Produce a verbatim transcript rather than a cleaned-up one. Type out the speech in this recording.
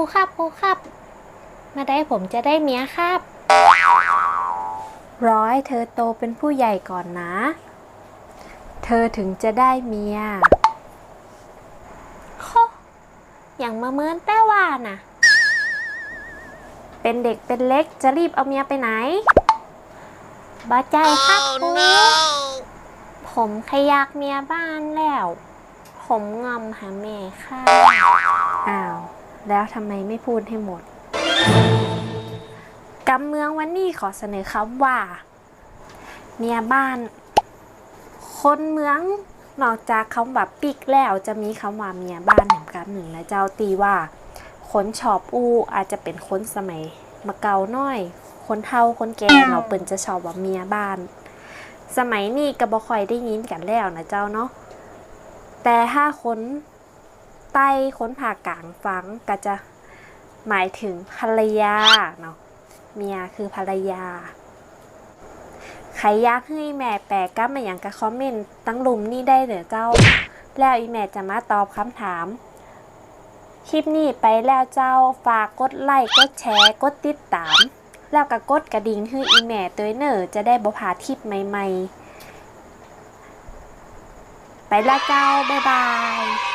ครูครับ ครูครับ เมื่อใดผมจะได้เมียครับ รอให้เธอโตเป็นผู้ใหญ่ก่อนนะ เธอถึงจะได้เมีย โค อย่างมาเมินแต๊ว่าน่ะ เป็นเด็กเป็นเล็กจะรีบเอาเมียไปไหน บ่ใจ้ครับครู ผมใค่อยากเมียบ้านแล้ว ผมง่อมหาแม่ครับ อ้าว แล้วทำไมไม่พูดให้หมด กำเมืองวันนี้ขอเสนอคำว่า เมียบ้าน คนเมือง นอกจากคำว่าปิ๊กแล้ว จะมีคำว่าเมียบ้านแหมกำนึ่งนะเจ้า ตี้ว่าคนชอบอู้ อาจจะเป๋นคนสมัยมาเก่าหน้อย คนเฒ่าคนแก่เนาะ เปิ้นจะชอบว่าเมียบ้าน สมัยนี้ก็บ่ค่อยได้ยินกั๋นแล้วนะเจ้าเนาะ แต่ถ้าคนใต้ คนภาคกลางฟังก็จะหมายถึงภรรยาเนาะ เมียคือภรรยา ใผอยากหื้ออี่แม่แปลกำอะหยังก็คอมเมนต์ตังลุ่มนี้ได้เน่อเจ้า แล้วอี่แม่จะมาตอบคำถาม คลิปนี้ไปแล้วเจ้า ฝากกดไลก์ กดแชร์ กดติดตาม แล้วก็กดกระดิ่งหื้ออี่แม่ตวยเน่อ จะได้บ่พลาดคลิปใหม่ๆ ไปแล้วเจ้า บ๊ายบาย